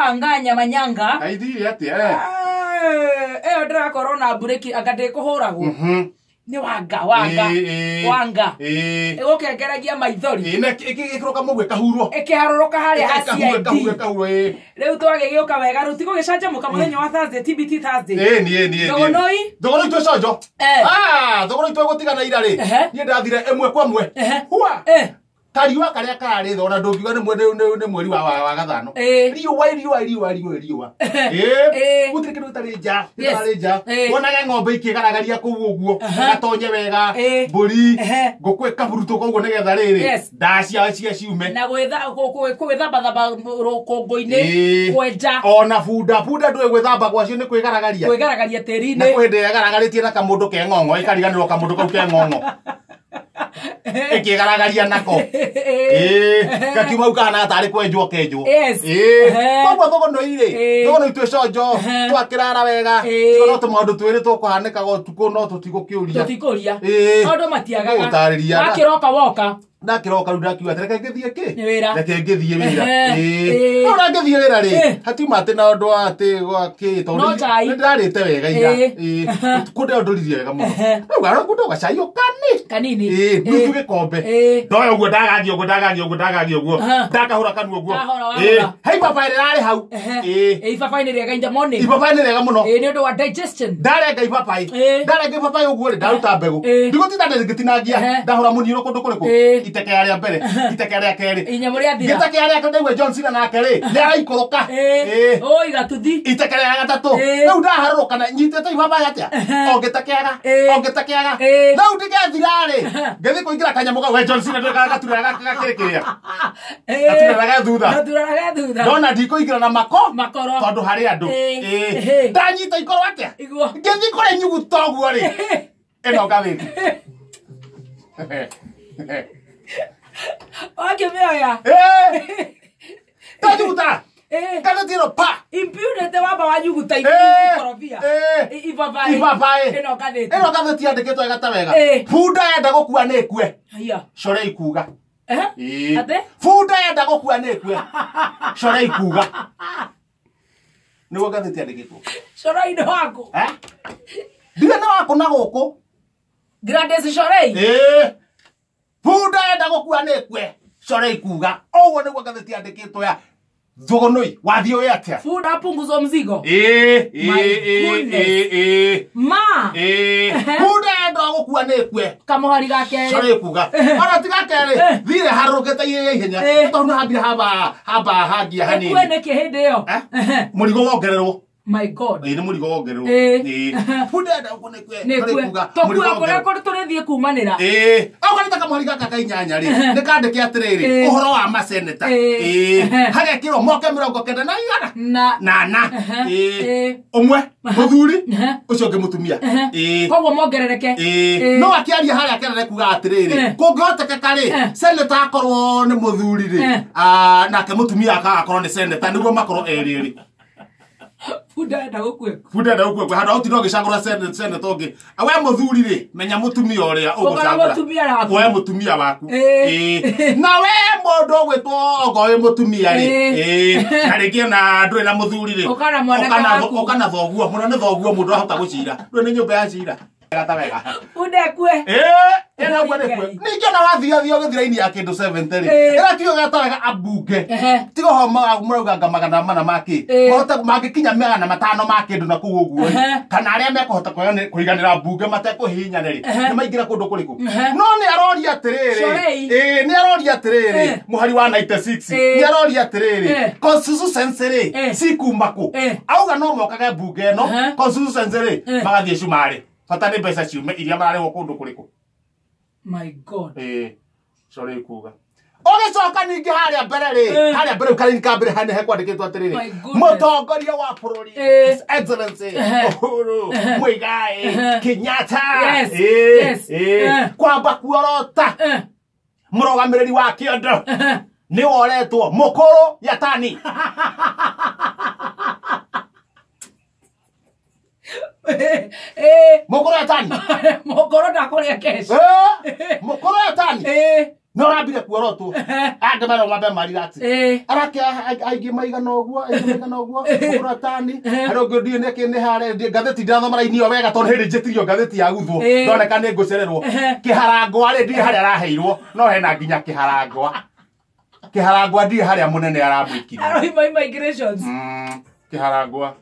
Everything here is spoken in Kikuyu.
Anga nyama nyanga. Aithire atia? Ĩyo ndĩrakorwo na mburĩki anga ndĩkũhũragwo. Nĩ wanga wanga. Wanga. Ĩgũkengeragia maithori. Ĩ na ĩkĩroka mũguĩ kahurwo. Ĩkĩharũrũka harĩa ha CID. Kahurwo kahurwo ĩ. Rĩu twagĩgĩũka wega rĩu tigũgĩcanjamũka mũthenya wa Thursday, TBT Thursday. Ĩ ni ĩ ni ĩ. Thogonoi? Thogonoi twĩ conjo. Thogonoi twĩgũtigana ira rĩ. Niĩ ndathire ĩmwe kwa ĩmwe. Hua. Kariũa karĩa kararĩ thĩ ona ndũngiuga nĩ mweri wa gathano. Riũa riũa riũa riũa riũa. Gũtirĩ kĩndũ gĩtarĩ nja, gĩtarĩ nja. Wonage ng'ombe ikĩgaragaria kũu ũguo, gatonye wega, mbũri, ngũkũ ĩkaburutũka ũguo nĩgetha rĩrĩ, ndaa cia ciume. Na gwĩthambathamba rũkũngũ-inĩ, kwenja. Ona bunda, bunda ndũĩ gwĩthamba gwacio nĩ kwĩgaragaria. Kwĩgaragaria tĩri-inĩ. Na kwĩ hĩndĩ ĩgaragarĩtie na kamũndũ ke ng'ong'o, ĩkariganĩrwo kamũndũ kau ke ng'ong'o. Ĩkĩgaragaria nako. Gakiuma hau kahana tarĩ kwenjwo kenjwo. Koguo thogonoi rĩ, thogonoi twĩ conjo, twakĩrara wega, tiga no tũmaũndũ twĩrĩ tũkũhanĩkaga ũtukũ no tũtigũkĩũria. Tũtikũria. Maũndũ matiagaga. Gũtarĩria. Wakĩroka woka. Ndakĩroka rĩu ndakiuga atĩ reke ngĩthiĩ kĩ? Nĩ wĩra. Reke ngĩthiĩ wĩra. No ndangĩthiĩ wĩra rĩ, hatiuma atĩ na ũndũ wa atĩ gwa kĩ, tondũ nĩ ndĩrarĩte wega ira. Ũtukũ ndĩrondũririe wega mũno. Rĩu garũngũ gacai o kani. Kanini. Nuthu gĩkombe. Ndoya ũguo ndagagia ũguo ndagagia ũguo ndagagia ũguo. Ndakahũra kanua ũguo. He ibabaĩ rĩrarĩ hau. Ibabaĩ nĩ rĩega in the morning. Ibabaĩ nĩ rĩega mũno. Nĩ ũndũ wa digestion. Ndarenga ibabaĩ. Ndarenga ibabaĩ ũguo rĩ, ndaruta mbegũ. Ndigũtinda ngĩtinangia. Ndahũra mũniũrũ kũndũ kũrĩkũ? Iteke rĩa mbere, iteke rĩa kerĩ. Inyamũ rĩathira. Gĩteke rĩa kerĩ ndaigua John Cena nake rĩ, nĩ araikũrũka. Oi gatuthi. Iteke rĩa gatatũ. Rĩu ndaharũrũka na nyitĩte ibabaĩ atĩa? O ngĩtekeaga, o ngĩtekeaga. Rĩu ndigethira rĩ, ngĩthiĩ kũingĩra kanyamũ kau, we John Cena ndũĩ gaturera gakĩrĩ kĩrĩa. Gaturera ge thutha. Gaturera ge thutha. Ndona ndikũingĩra na mako. Makoro. Tondũ harĩ andũ. Ndanyita ikoro atĩa? Ngĩthiĩ kũrĩ nyuguto ũguo rĩ. Ĩno ngathĩti. Wakĩmĩoya. Ndanyuguta. Ngathĩti ĩno pa. Impunity wamba wanyuguta ikorobia. Ibabaĩ. Ibabaĩ. Ĩno ngathĩti. Ĩno ngathĩti yandĩkĩtwo wega ta wega. Bunda yenda gũkua nĩ ĩkue. Core ikuga. Atĩ? Bunda yenda gũkua nĩ ĩkue. Core ikuga. Nĩguo ngathĩti yandĩkĩtwo. Shorei nĩ waku. Ndirĩ na waku na gũkũ. Gladys Shorei. Bunda yenda gũkua nĩ ĩkue. Core ikuga. Ũguo nĩguo ngathĩti yandĩkĩtwo ya Thogonoi, wathiĩ ũĩ atĩa? Bunda punguzo mzigo. My goodness. Ma. Bunda yenda gũkua nĩ ĩkue. Kamũhari ga kerĩ. Core ikuga. Ona ti ga kerĩ, thire harũrũkĩte ihenya. Tondũ nĩ hambire hamba hangia hanini. Ĩkue nĩkĩ hĩndĩ ĩyo? Mũrigo wongererwo. My God. Nĩ mũrigo wongererwo. Bunda yenda gũkua nĩ ĩkue. Core ikuga. Tũkue kũrĩa kũrĩ tũrĩthiĩ kumanĩra. Okorwo nĩ ta kamũhari gaka ka inyanya rĩ, nĩ kandĩke atĩrĩrĩ, ũhoro wa maseneta. Hagekĩrwo moke 94 Na. Na. Ũmwe mũthuri, ũcio ũngĩ mũtumia. Koguo mongerereke. No akĩaria harĩa kerere kuga atĩrĩrĩ, kũngĩhotekeka rĩ, seneta akorwo nĩ mũthuri rĩ, nake mũtumia agakorwo nĩ seneta nĩguo makorwo erĩ erĩ. Bunda yenda gũkua. Bunda yenda gũkua. Handũ ha ũtinda ũgĩcagũra seneta ũngĩ. We mũthuri rĩ, menya mũtumia ũrĩa ũgũcagũra. Mũtumia waku. We mũtumia waku. Na we mũndũ ũgwĩtwo okorwo wĩ mũtumia rĩ, na rĩngĩ ona ndũrĩ na mũthuri rĩ, Ũka na mwanake waku. ũka na thoguo. Mũno nĩ thoguo mũndũ ahota gũcira. Ndũrĩ nĩ nyũmba ya cira. Gata wega. Bunda ĩkue. Ĩno ũguo nĩ ĩkue. Ningĩ ona wathiathia ũgĩthiĩ raini ya kĩndũ 70 rĩ, ĩrakiuga gata wega ambunge. Tiga ũhoro mũrauga anga 400 ma kĩ. Mahote mangĩkinya 500 ma kĩndũ na kũu ũguo rĩ. Kana arĩa mekũhota kũiganĩra mbunge matekũhihinyana rĩ, nĩ maingĩra kũndũ kũrĩkũ. No nĩ aroria atĩrĩrĩ. Nĩ aroria atĩrĩrĩ, mũhari wa 96. Nĩ aroria atĩrĩrĩ, constituency rĩ, cikuma kũ? Auga no mokage mbunge ĩno, constituency rĩ, magathiĩ cumarĩ. Bata nĩ mbeca ciume iria mararĩhwo kũndũ kũrĩkũ. My God. Core ikuga. Ũgĩcoka ningĩ harĩa mbere rĩ, harĩa mbere karĩni ka mbere harĩa hekwandĩkĩtwo atĩrĩrĩ, mũtongoria wa bũrũri, His Excellency Uhuru Muigai Kenyatta. Kwamba kuorota mũrũgamĩrĩri wa kĩondo nĩ woretwo Mũkũrũ Yatani. Mũkũrũ Yatani. Mũkũrũ ndakũrĩa cash. Mũkũrũ Yatani. No ũrambire kuorotwo. Angĩ marĩa mambe marirax. Arake aingĩ maigana ũguo, aingĩ maigana ũguo, ũratani. Harĩa ũngĩ ndiũĩ nĩkĩ nĩ harĩa ngathĩti ndirathoma raini ĩyo wega tondũ hĩndĩ njĩtirio ngathĩti ya guthwo. Ndoneka nĩ ngũcererwo. Kĩharangwa rĩ ndiũĩ harĩa araheirwo, no hena nginya kĩharangwa. Kĩharangwa ndiũĩ harĩa mũnene aramwĩkirie. Aroima immigrations. Kĩharangwa.